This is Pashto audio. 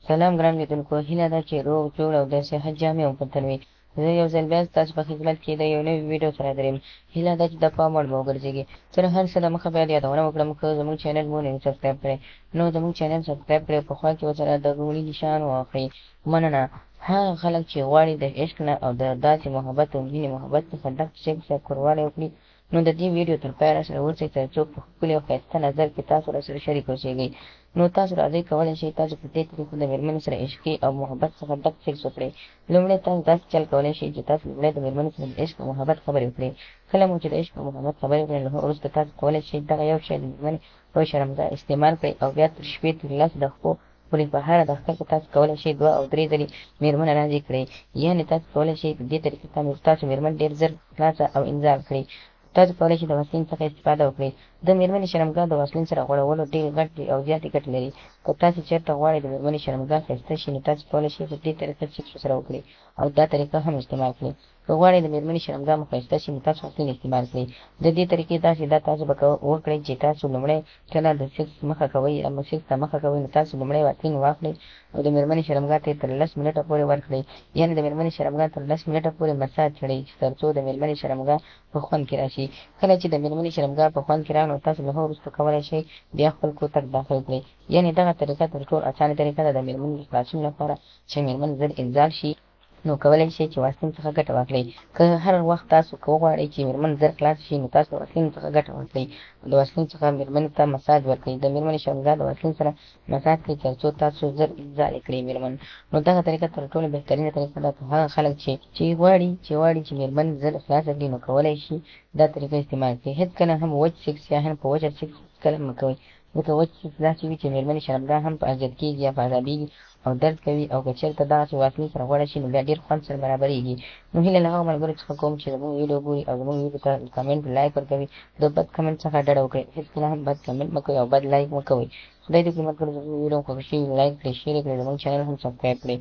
سلام ګران لیدونکو، هیله ده چې روغ جوړ او د صحت جامې مو په تن وي. زه یو ځل بیا ستاسو په خدمت کې د یو نوي ویډیو سره دریم. هیله ده چې د پام وړ به وګرځېږي. تر هر څه د مخه باید یادونه وکړم، که زموږ چینل مو نه وي سبسکرایب کړی نو زموږ چینل سبسکرایب کړئ او په خوا کې ورسره د غوړي نشان واخلئ. مننه. هغه خلک چې غواړي د عشق نه او د داسې محبت او مینې محبت څخه ډک سیکس یا کوروالی وکړي نو د دې ویډیو تر پایه راسره اوسئ تر څو په ښکلي او ښایسته نظر کې تاسو راسره شریک اوسیږئ. نو تاسو راځئ کولی شئ تاسو په دې طریقو د میرمنې سره عشقي او محبت څخه ډک سیکس وکړئ. لومړی تاسو داسې چل کولی شئ چې تاسو لومړی د میرمنې سره د عشق او محبت خبرې وکړئ. کله مو چې د عشق او محبت خبرې وکړې له وروسته تاسو کولی شئ دغه یو شی د میرمنې په شرمګاه استعمال کړئ او بیا تر شپې تر 10 دقیقو پورې په هره دقیقه کې تاسو کولی شئ 2 او 3 ځلې میرمنه راضي کړئ. یعنې تاسو کولی شئ په دې طریقه تاسو میرمن ډېر زر خلاصه او انزال کړئ. تاسو کولی شئ د واسلین څخه استفاده وکړئ. د میرمنې شرمګاه د واسلین سره غوړولو ډېرې غټې او زیاتې ګټې لري. که تاسو چېرته غواړئ د میرمنې شرمګاه ښایسته شي نو تاسو کولی شئ په دې طریقه سیکس ورسره وکړئ او دا طریقه هم استعمال کړئ. که غواړئ د میرمنې شرمګاه مو ښایسته شي نو تاسو واسلین استعمال کړئ. د دې طریقې داسې ده، تاسو به وکړئ چې تاسو لومړی کله د سیکس مخه کوئ یا مو سیکس ته مخه کوئ نو تاسو لومړی واسلین واخلئ او د میرمنې شرمګاه ته یې تر 10 منټه پورې ورکړئ. یعنې د میرمنې شرمګاه تر 10 منټه پورې مساج کړئ تر څو د میرمنې شرمګاه په خوند کې راشي. کله چې د میرمنې شرمګاه په خوند کې راغله نو تاسو له وروسته کولی شئ بیا خپل کور ته داخل کړئ. یعنې دغه طریقه تر ټولو اسانه طریقه ده د میرمنې د خلاصون لپاره چې میرمن زر انزال شي نو کولی شئ چې واسلین څخه ګټه واخلئ. که هر وخت تاسو که وغواړئ چې میرمن زر خلاص شي نو تاسو د واسلین څخه ګټه واخلئ. د واسلین څخه میرمنې ته مساج ورکړئ. د میرمنې شرمګاه د واسلین سره مساج کړئ تر څو تاسو زر انزال کړئ میرمن. نو دغه طریقه تر ټولو بهترینه طریقه ده. که هغه خلک چې غواړي چې میرمن زر خلاصه کړي نو کولی شي دا طریقه استعمال کړي. هېڅکله هم وچ سیکس یا هم په وچه سیکس هېڅکله مه کوئ، ځکه وچ سیکس داسې وي چې میرمنې شرمګاه هم په اذیت کېږي یا په عذابېږي او درد کوي، او که چېرته دغسې واسلین سره غوړه شي نو بیا ډېر خوند سره برابرېږي. نو هیله له هغو ملګرو څخه کوم چې زموږ ویډیو ګوري او زموږ ویډیو ته کمنټ لایک ورکوي، د بد کمنټ څخه ډډه وکړئ. هېڅکله هم بد کمنټ مه کوئ او بد لایک مه کوئ. خدای دې وکړي ملګرو زموږ ویډیو مو خوښه شوي، لایک کړئ، شیر یې کړئ، زموږ چینل هم سبسکرایب کړئ.